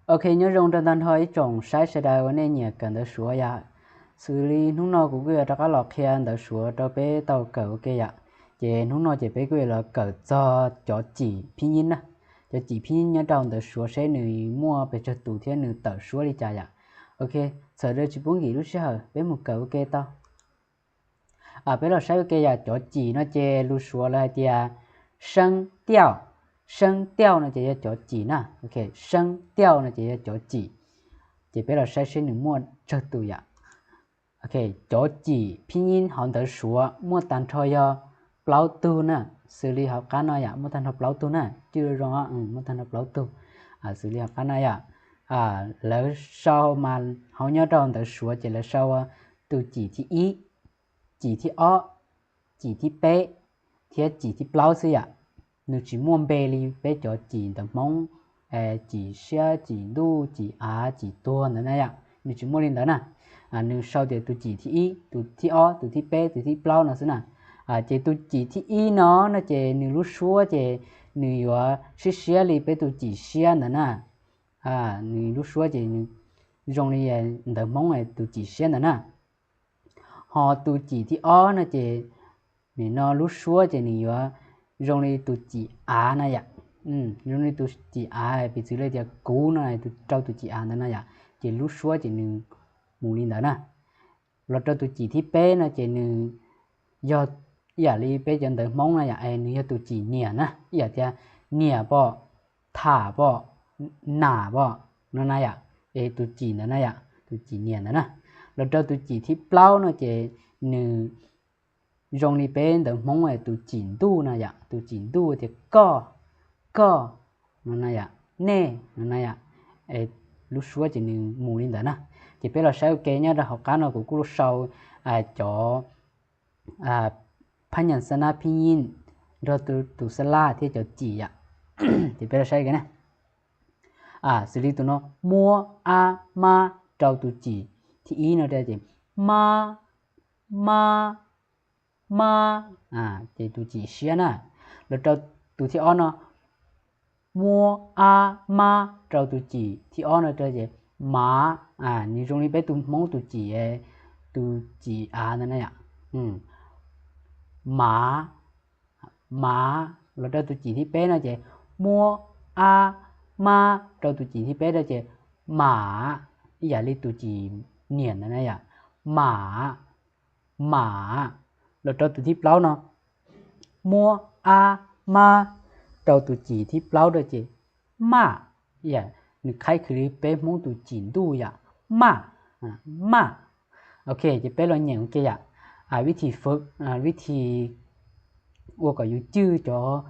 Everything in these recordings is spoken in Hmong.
Ok, nyob zoo rau tag nrho ib tsoom saib sawv daws uas nej nyiam kawm ntawv Suav yom. Xws li hnub no kuv kuj yuav rov qab los qhia ntawv Suav rau peb tau kawm ua ke yom. Ces hnub no ces peb kuj yuav los kawm txog cov cim phib nyib na. Cov cim phib nyib nyob rau ntawv Suav seb nws muaj pes tsawg tus thiab nws tawm suab li cas yom. Ok, txhawm rau tsis pub nkim lub sij hawm, peb mus kawm ua ke tau. Peb los saib ua ke yom, cov cim no ces lus Suav lawv hais tias seeb tiauj. Seeb tiauj no ces yog cov cim na. Ok, seeb tiauj no ces yog cov cim. Ces peb los saib seb nws muaj tsawg tus yom. Ok, cov cim phib nyib hauv ntawv Suav muaj tag nrho yog plaub tug na. Xws li hauv qab no yom, muaj tag nrho plaub tug na, cwj zoo, muaj tag nrho plaub tug. Xws li hauv qab no yom, lawv sau mas hauv nyob rau ntawv Suav ces lawv sau tus cim thib ib, cim thib ob, cim thib peb thiab cim thib plaub xwb yom. Nws tsis muaj npe li peb cov cim ntawv Hmoob, cim siab, cim ntuj, cim av, cim tuag ntawd na yom. Nws tsis muaj li ntawd na. Nws sau tias tus cim thib ib, tus thib ob, tus thib peb, tus thib plaub no xwb na. Ces tus cim thib ib no no ces nws lub suab ces nws yuav siab siab li peb tus cim siab ntawd na. Nws lub suab ces nws zoo li ntawv Hmoob tus cim siab ntawd na. Ho tus cim thib ob no ces nim no lub suab ces nws yuav zoo li tus cim av na yom. Zoo li tus cim av, piv txwv li tias kuv no rau tus cim av ntawd na yom, ces lub suab ces nws mus li ntawd na. Los rau tus cim thib peb no ces nws yog ib yam li peb cov ntawv Hmoob na yom, nws yog tus cim niam na, ib yam tias niam pom, tham pom, nam pom no na yom, es tus cim ntawd na yom, tus cim niam ntawd na. Los rau tus cim thib plaub no ces nws zoo li peb ntawv Hmoob tus cim ntuj na yom, tus cim ntuj tias koj, koj no na yom, nej no na yom, lub suab ces nws mus li ntawd na. Ces peb los saib ua ke, nyob rau hauv qab no kuv kuj sau cov phab nyas xab nab phib nyib nrog tus xab lab thiab cov cim yom. Ces peb los saib ua ke na. Xws li tus no, muab ab mab rau tus cim thib ib no ces mab, mab, mab, ces tus cim siab na. Los rau tus thib ob no, muab ab mab rau tus cim thib ob no ces mav, nws zoo li peb tus Hmoob tus cim, tus cim av ntawd na yom, mav, mav. Los rau tus cim thib peb no ces muab ab mab rau tus cim thib peb no ces mam, ib yam li tus cim niam ntawd na yom, mam, mam. Los rau tus thib plaub no, muab ab mab rau tus cim thib plaub no ces maj, nws qhaib khwv li peb Hmoob tus cim ntuj yom, maj, maj. Ok, ces peb los nyeem ua ke yom. Vib thim fwv, vib thim ua kom yus cwj cov,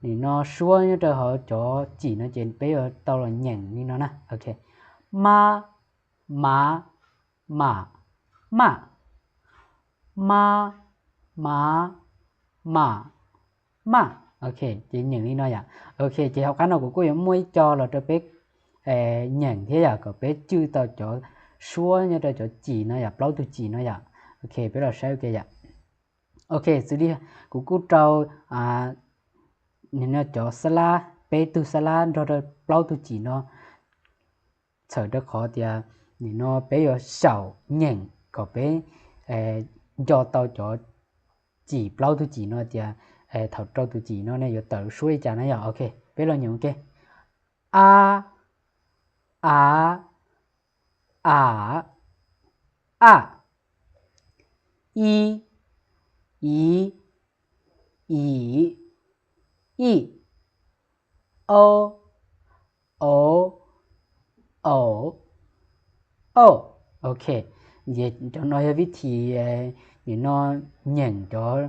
nim no suab nyob rau hauv cov cim no ces peb yuav tau los nyeem li no na. Ok, mab, mav, mam, maj, mab, mam, maj, maj. Ok, ces nyeem li no yom. Ok, ces hauv qab no kuv kuj yuav muaj ib co los rau peb nyeem thiab yom, kom peb cwj tau cov suab nyob rau cov cim no yom, plaub tug cim no yom. Ok, peb los saib ua ke yom. Ok, xws li kuv kuj rau nim no cov xab lab, peb tug xab lab nrog rau plaub tug cim no, txhawm rau qhov tias nim no peb yuav xyaum nyeem kom peb nco tau cov cim, plaub tug cim no tias thaum rau tus cim no ne yuav tawm suab li cas na yom. Ok, peb los nyeem ua ke. A, a, a, a, i, i, i, i, o, o, o, o. Ok, cov no yog vib thim nim no nyeem cov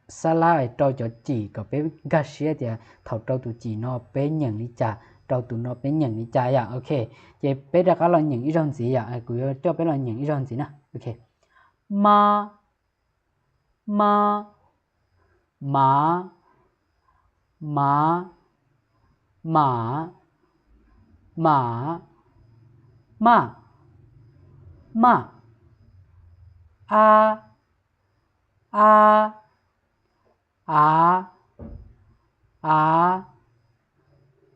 xab lab rau cov cim kom peb nkag siab tias thaum rau tus cim no peb nyeem li cas, rau tus no peb nyeem li cas yom. Ok, ces peb rov qab los nyeem ib zaug ntxiv yom, kuv yuav coj peb los nyeem ib zaug ntxiv na. Ok, mab, mab, mav, mav, mam, mam, maj, maj, ab, ab, av, av,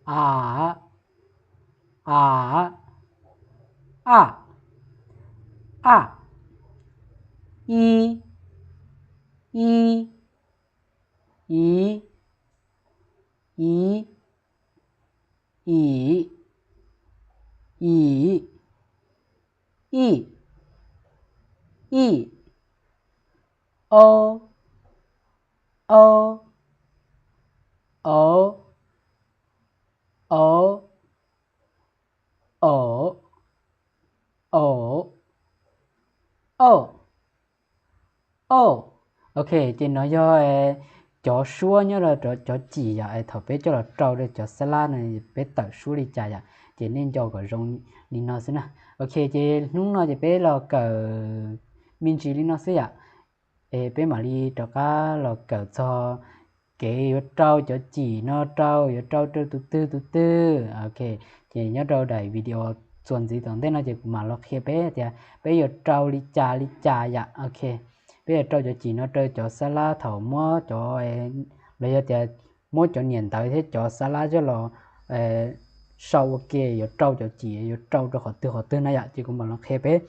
A, a, a, a, i, i, i, i, i, i, i, i, i, o, o, o, o, o, o, o, o. Ok, ces no yog cov suab nyob rau cov cim yom, thaum peb coj los rau rau cov xab lab no peb tawm suab li cas yom, ces nej nco kom zoo li no xwb na. Ok, ces hnub no ces peb los kawm me ntsis li no xwb yom. Es peb mam li rov qab los kawm txog kev yuav rau cov cim no rau, yuav rau rau tus twg tus twg. Ok, ces nyob rau daim video txuas ntxiv tom ntej no ces kuv mam los qhia peb tias peb yuav rau li cas li cas yom. Ok, peb yuav rau cov cim no rau cov xab lab thaum muab cov, los yog tias muab cov niam ntawv thiab cov xab lab coj los sau ua ke yuav rau cov cim yuav rau rau qhov twg qhov twg na yom, ces kuv mam los qhia peb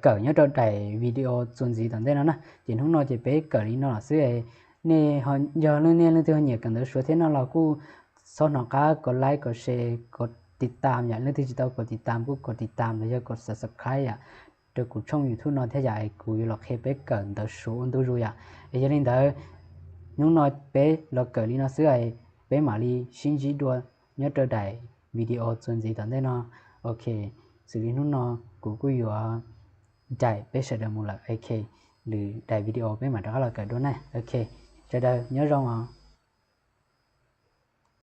kawm nyob rau daim video txuas ntxiv tom ntej no na. Ces hnub no ces peb kawm li no lawm xwb. Nej, yog leej, nej leej twg ho nyiam kawm ntawv Suav thiab no los kuj txhob hnov qab kom like kom share kom tiv tam yom, leej twg tsis tau kom tiv tam kuj kom tiv tam los yog kom subscribe yom, rau kuv tshooj YouTube no thiab yom, es kuv yuav los qhia peb kawm ntawv Suav ua ntu zus yom. Es yog li ntawd, hnub no peb los kawm li no xwb, peb mam li sib ntsib dua nyob rau daim video txuas ntxiv tom ntej no. Ok, xws li hnub no kuv kuj yuav ncaim peb sawv daws mus lawm. Ok, lwm daim video peb mam rov qab los kawm dua na. Ok, sawv daws nyob zoo os.